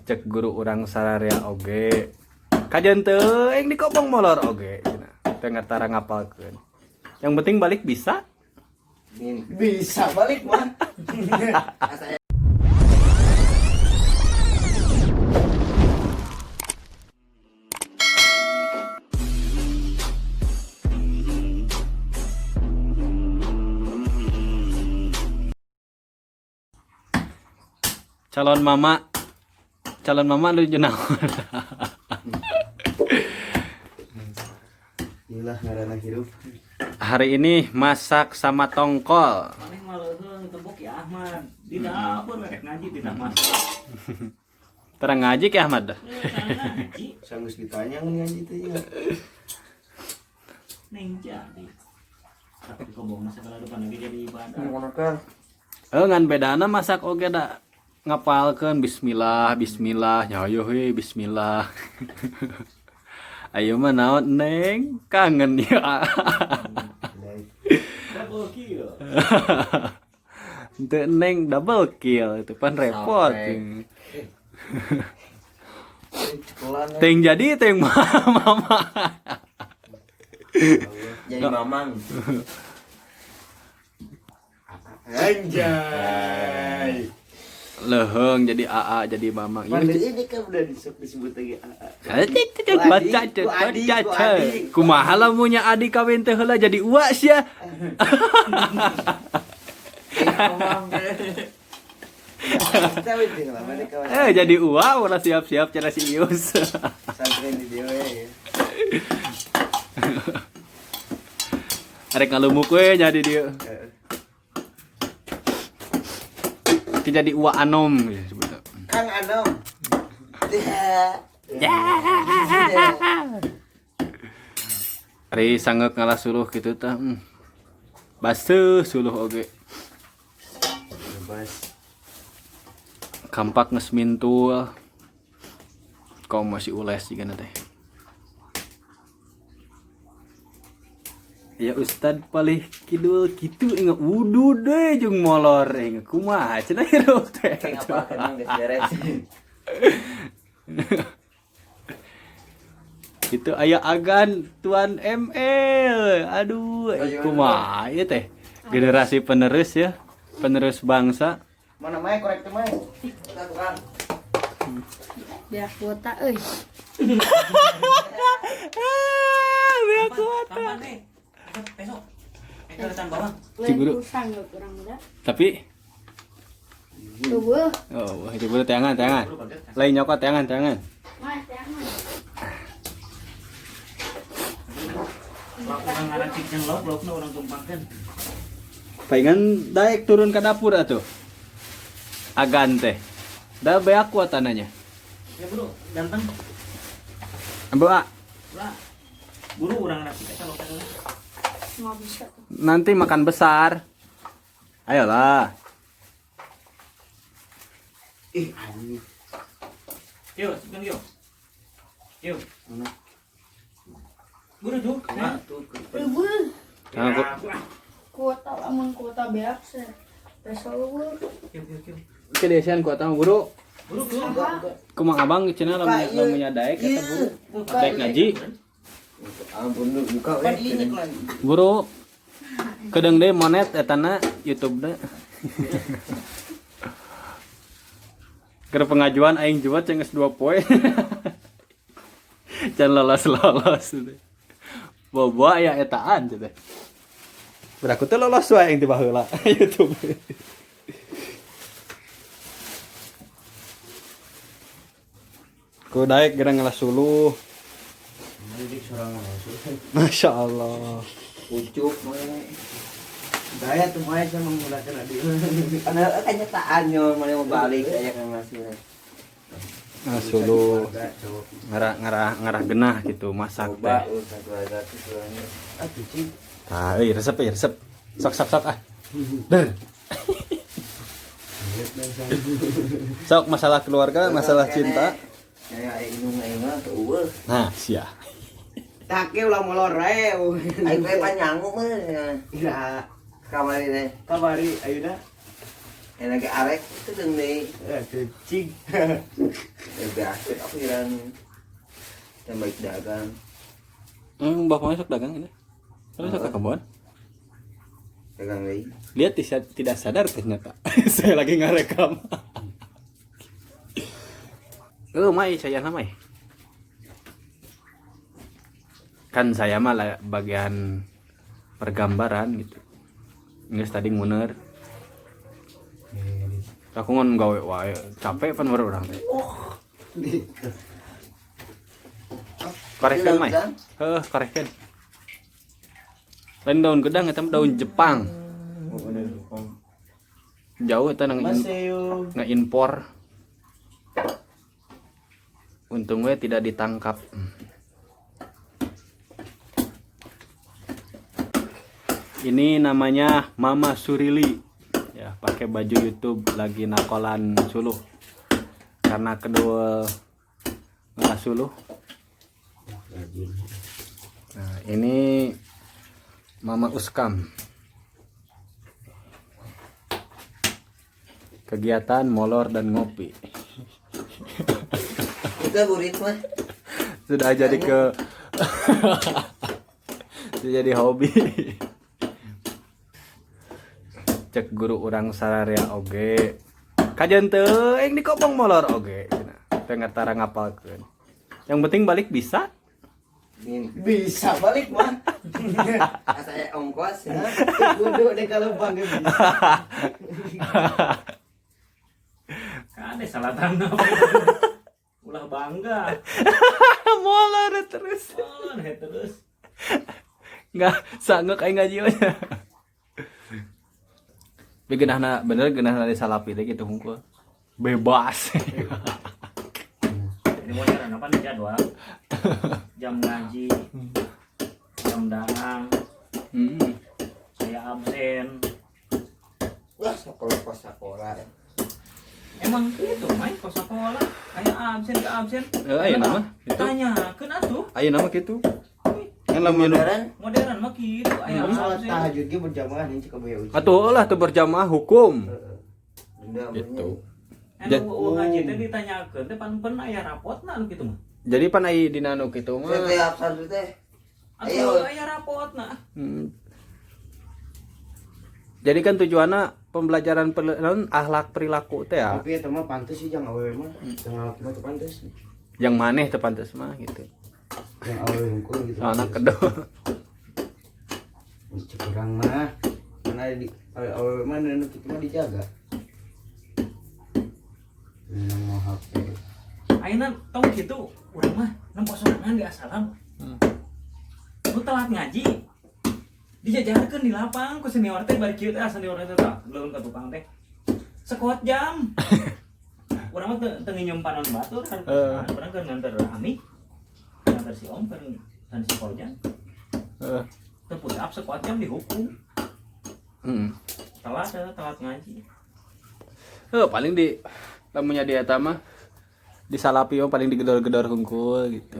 Cek guru urang sararea oge. Kajeun teuing di kobong molor oge cenah. Teu ngatara ngapalkeun. Yang penting balik bisa. Bisa balik mah. Calon mama, calon mama lu naon? Inilah ngaranna hirup. Hari ini masak sama tongkol. Maneh mah leuheung tebok ya Ahmad. Di dapur rek ngaji tidak masak. Terang ngaji ke Ahmad dah. Ngaji Sanggeus ditanya ngaji teh ya. neng jadi. Tapi kobong masa kalau depan lagi jadi ibadah. Eh ngan bedana masak oge da ngapalkeun bismillah bismillah nya ayo we bismillah. Ayo mah naon neng kangen ya. Double kill. Ente neng double kill itu pan repot. Teng jadi teng mama. Jadi mamang. Anjay. Leheng jadi AA jadi mamang. Mana ini kan udah disebut lagi AA. Baca baca. Kumaha lamunnya adik kawin teh heula jadi uak sia. Eh jadi uak ulah siap-siap cara si Ius. Santren di dewe ya. Arek ngalumuk we jadi dia. Jadi uak anom ya sebutnya. Kang Anom. Ya. Ari sangeuk ngalah suluh kitu tah. Baseuh suluh oge. Bebas. Kampak geus mintul. Kau masih ules jigana teh. Ya Ustad palih kidul kitu ingat wudu deh jeung molor ingat kumaha cenah hirup teh. Emang geus beres. Itu aya agan Tuan ML. Aduh, kumaha ieu teh. Generasi penerus ya, penerus bangsa. Mana mae korek teh mae? Tukang. Biar kuota euy. Biar kuota. Kapan nih? Besok. Datang bawang. Si guru. Sanggup urang muda. Tapi Eueuh. oh, itu guru teangan, teangan. Lain nyokot teangan, teangan. Mah jangan. Urang ngaracik jeung lauk, laukna urang tumpangkeun. Palingan daek turun ke dapur atuh. Agan teh. Da beak kuatananya. Ya bro, ganteng. Ambil ah. Lah. Buru urang ngaracik eta laukna. Nggak bisa tuh. Nanti makan besar. Ayolah. Ih, anjing. Yo, sipkeun yo. Yo. Buru tuh. Eueuh. Nah, aku Kuota lamun kuota beak sih. Besok eueuh. Yo yo yo. ke desian kuota mah buru. Buru buru. Kumaha abang cenah lamun lamunnya daek eta buru. Daek ngaji. Ampun lu buka we. Buru. Kedeung deui monet etana YouTube-na. Keur pengajuan aing jual cenah geus 2 poe. Can lolos-lolos. Bobo aya etaan teh. Beraku teh lolos wae aing ti baheula YouTube. Ku daek gerang ngalah suluh. Masya Allah. Ucup mae. Daya tuh mae sama menggunakan adik. Karena kenyataannya mana mau balik aja kan ngasih. Nah, suluh ngarah ngarah ngarah genah gitu masak teh. Tah, euy resep euy resep. Sok sok sok ah. Der. Sok masalah keluarga, masalah cinta. Nah, sia. Take ulah molor we. Aing teh panyangu mah. Iya. Kamari teh. Kamari ayeuna. Enak ge arek itu deung deui. Ya, cing. Ya biasa aku kira yang baik dagang. Bapaknya sok dagang ini. Terus sok ke kebun. Dagang deui. Dia tidak sadar ternyata. Saya lagi ngerekam. Oh, mai saya namai. Kan saya mah lah bagian pergambaran gitu. Nggak tadi nguner. Aku ngon gawe wae, capek pan baru orang teh. Karehkeun mai. Heuh, karehkeun. Lain daun gedang eta mah daun Jepang. Oh, ada Jepang. Jauh eta nang Maseo. ngeimpor. Untung we tidak ditangkap. Ini namanya Mama Surili. Ya, pakai baju YouTube lagi nakolan suluh. Karena kedua nggak suluh. Nah, ini Mama Uskam. Kegiatan molor dan ngopi. Itu burit mah. Sudah jadi ke sudah jadi hobi. Cek guru urang sararea oge. Kajian teuing di kopong molor oge cenah. Teu ngatara ngapalkeun. Yang penting balik bisa. Min. Bisa balik mah. Asa ongkos ya. Kudu deh kalau bangga bisa. Kade salah tanah. Ulah bangga. Molor terus. Oh, nah, terus. Nggak sanggup aing ngaji mah. Tapi geunahna bener geunahna di salapi teh kitu hungkul. Bebas. Ini modern apa nih jadwal? Jam ngaji, jam dagang, saya absen. Wah, sekolah kos sekolah. Emang gitu main kos sekolah, kayak absen ke absen. Aya nama itu. Tanya, kena tuh. Aya nama kitu. Kan lamun Modern. Modern mah gitu, aya Salat absen. tahajud ge berjamaah nih cek kabeh uji. Atuh lah tuh berjamaah hukum. Denda Gitu. Anu ngaji teh ditanyakeun teh pan pen aya rapotna anu kitu mah. Jadi pan ai dina nu kitu mah. Saya teh absen teh. Atuh aya rapotna. Jadi kan tujuannya pembelajaran akhlak perilaku teh ya. Tapi eta mah pantes sih jangan awewe mah. Jangan laki mah teu pantes. Yang maneh teu pantes mah gitu. Yang awewe hungkul gitu. Soalna kedo. Cek urang mah. Karena di awewe mah nu kitu mah dijaga. Nang mau HP. Ayeuna tong kitu urang mah nempo sorangan di asalam. Nu telat ngaji. Dijajarkeun di lapang ku senior teh bari kieu teh senior teh tah leuleun ka tukang teh. Sekuat jam. Urang mah teu nginjem panon batur kan. Urang keur nganter Ami. Nganter si Om keur dan si Kojan. Teu push up sekuat jam dihukum. Telat ya, telat ngaji. Paling di lamunnya di eta mah di salapi mah paling digedor-gedor hungkul gitu.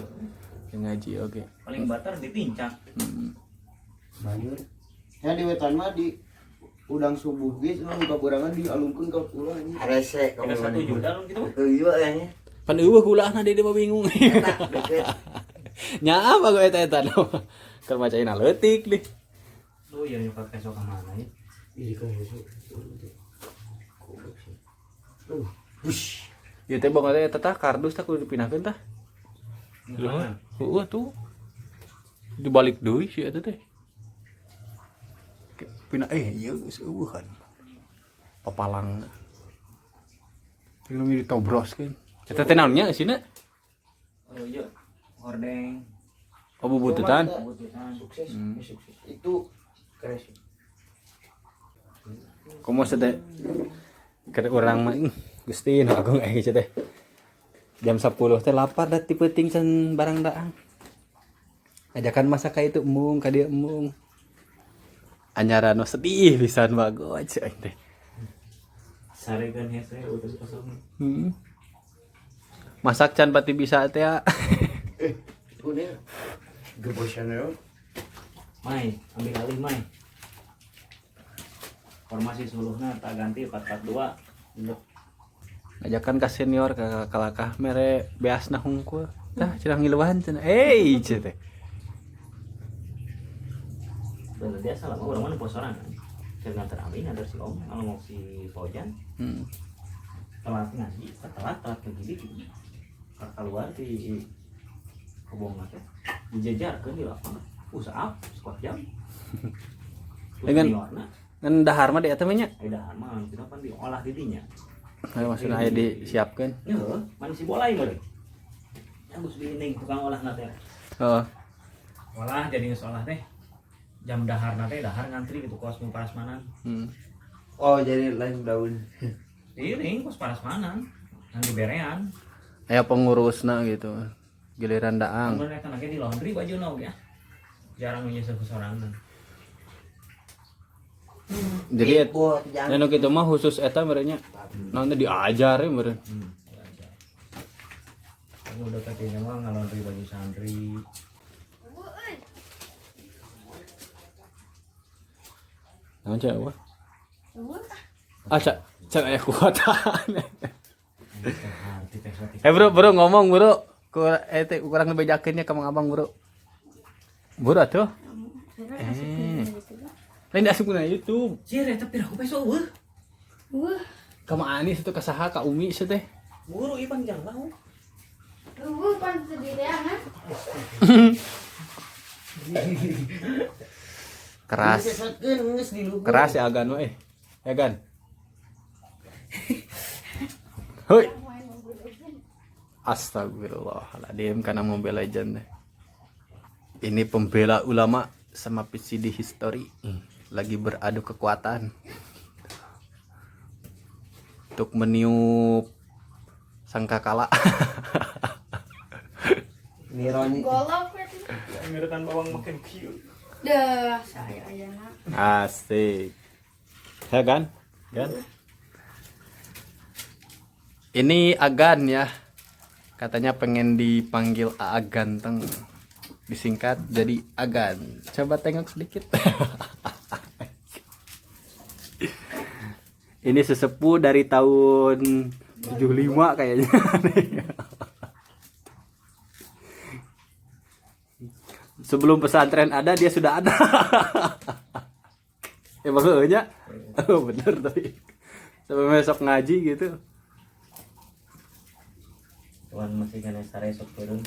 Yang ngaji oke. Paling bater ditincak. Banjur. Ya di wetan mah di udang subuh geus nu kaburangan dialungkeun ka pulau anjing. Rese Kira 1 juta lu gitu. Tujuh kayaknya. Pan eueuh gulaana deui mah bingung. Eta deket. Nya apa gue eta-eta nu. Keur macaina leutik deh. Lu ya nyokap esok ka mana ya? Ih kan besok. Goblok sih. Wush. Ieu teh bang eta tah kardus tah kudu dipindahkeun tah. Heeh tuh. Dibalik deui si eta teh. Pindah ieu geus eueuh kan. Papalang. Ini ditobroskeun. Eta teh naon nya eusina? Oh iya, hordeng. Oh bubututan. Bubututan. Sukses, sukses. Itu keren sih. Komo teh keur urang mah Gusti nu agung eh gitu teh. Jam 10 teh lapar da ti peuting can barang daang. Ajakan masak ka itu embung ka dieu embung. Anyaran sedih pisan bagus aing teh. Saregan hese utus kosong. Masak can pati bisa teh ya. Udah. Gebosan yo. Mai, ambil alih Mai. Formasi suluhna tak ganti 442. Ngajakan ka senior ka kalakah mere beasna hungkul. Tah cenah ngiluan cenah. Eh, cenah teh. Bener dia salah mah urang mah nempo sorangan. Keur nganter abi nganter si Om, ngalongok si Fauzan. Telat ngaji, telat telat ke gini gitu. Keluar di kobong teh dijajarkeun di lapangan. Usap, squat jam. Dengan- Ngan dahar mah di eta mah nya. Ai dahar mah kita pan diolah di dinya. Ayo maksudna aya disiapkeun. Heuh, man si bola ieu meureun. Geus diining tukang olah na teh. Heeh. Olah jadi geus olah teh. Jam dahar na teh dahar ngantri gitu kos nu parasmanan. Oh, jadi lain daun. Iring kos parasmanan. Ngan diberean. Aya pengurusna gitu. Giliran daang. Kemudian eta nage di laundry baju oge ya. Jarang nyeuseul sorangan. Jadi Ibu, jangan. nu kitu mah khusus eta meureun nya. Naon teh diajar ya meureun. Diajar. Aku udah kakinya mah ngalaundry baju santri. Naon cek apa? Ah cak cak aya kuatan. Eh bro, bro ngomong bro. Ku teh kurang dibejakeun nya ka Mang Abang bro. Bro atuh. Lain diasup na YouTube. Cir eta piraku peso eueuh. Wah, Ka Ma Anis itu ka saha ka Umi sih teh. Buru ieu panjang lau. eueuh pan sendirian ah. Keras. Sesatkeun geus di luhur. Keras ya Agan mah eh. Ya Gan. Hoi. Astagfirullahaladzim karena Mobile Legend deh. Ini pembela ulama sama PCD History lagi beradu kekuatan untuk meniup sangkakala. Nironi. Golok berarti. Ngeretan bawang makin cute. Dah, saya ayana. Asik. Ya kan? Gan? Ini Agan ya. Katanya pengen dipanggil AA ganteng. Disingkat jadi Agan. Coba tengok sedikit. Ini sesepuh dari tahun 75 kayaknya. Sebelum pesantren ada dia sudah ada. Ya maksudnya oh, bener tapi sampai besok ngaji gitu. Tuan masih kena sare sok turun.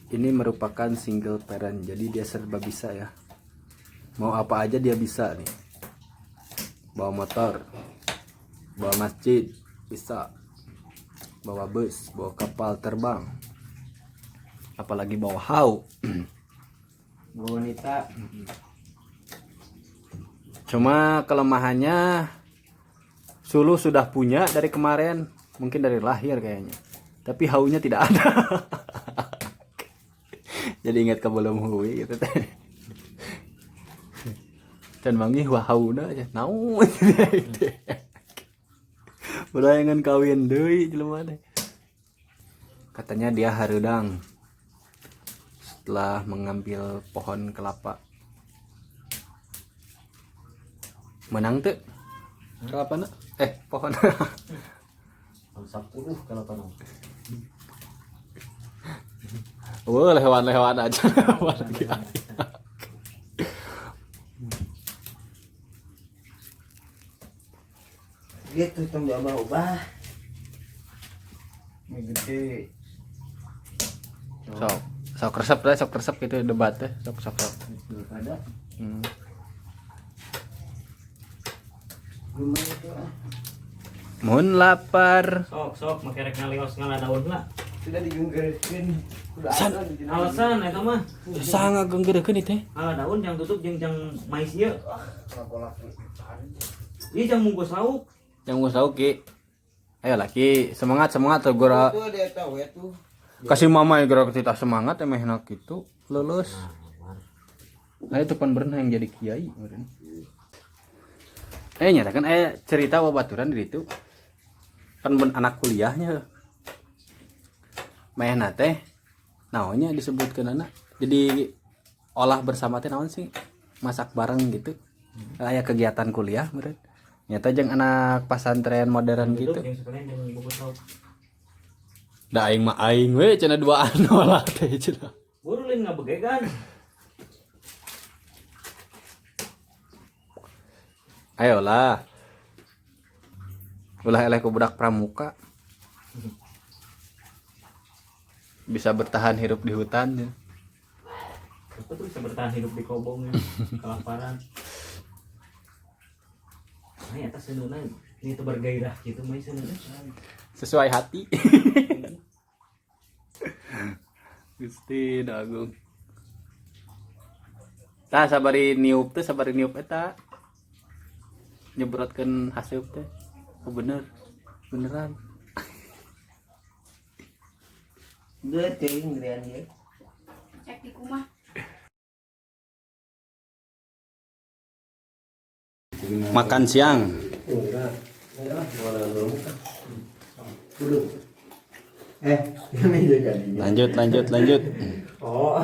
Ini merupakan single parent, jadi dia serba bisa ya. Mau apa aja dia bisa nih. Bawa motor, bawa masjid, bisa. Bawa bus, bawa kapal terbang. Apalagi bawa hau. Bawa wanita. Cuma kelemahannya Sulu sudah punya dari kemarin, mungkin dari lahir kayaknya. Tapi haunya tidak ada. Jadi ingat ke belum hui gitu teh. Dan manggih wah hauna aja. Naon gitu. Berayangan kawin deui jelema teh. Katanya dia hareudang setelah mengambil pohon kelapa. Menang tuh kelapa na? Pohon. 10 kelapa na. Wah, lewan-lewan aja. Lagi. Gitu tong diubah-ubah. Ini gede. Sok, sok resep lah, sok resep gitu debat teh, sok sok sok. Ada. Lumayan tuh ah. Mun lapar. Sok sok make rek ngalios ngaladaun lah. Sudah digenggerkeun. Udah ada di Alasan eta mah. Sangat genggerkeun ieu teh. Ngaladaun jang tutup jeung jang mais ieu. Kolak-kolak. Ieu jang mungkus lauk. Yang mungkus lauk Ki. Ayo laki, semangat semangat tuh gora. Itu ada eta we tuh. Kasih mama ya gara kita semangat emeh enak gitu lulus. Nah itu pan berenang yang jadi kiai meureun. Nyatakan cerita babaturan di itu. Kan ben anak kuliahnya. Manehna teh naonnya disebutkeun anak. Jadi olah bersama teh naon sih? Masak bareng gitu. Aya kegiatan kuliah meureun. Nyata jeung anak pesantren modern gitu. Yang sekalian yang bubur lauk. Da aing mah aing we cenah duaan olah teh cenah. Buru lain ngabegegan. Ayolah. Ulah eleh ku budak pramuka. Bisa bertahan hidup di hutan ya. Aku tuh bisa bertahan hidup di kobong ya. Kelaparan. Nah, ya atas seuneunan ini tuh bergairah gitu mah seuneunan. Sesuai hati. Gusti Agung. Tah sabari niup teh, sabari niup eta. Nyebrotkeun haseup teh. Oh bener. Beneran. Dua teuing gerean ieu. Cek di kumah. Makan siang. Eh, ini juga Lanjut, lanjut, lanjut. Oh.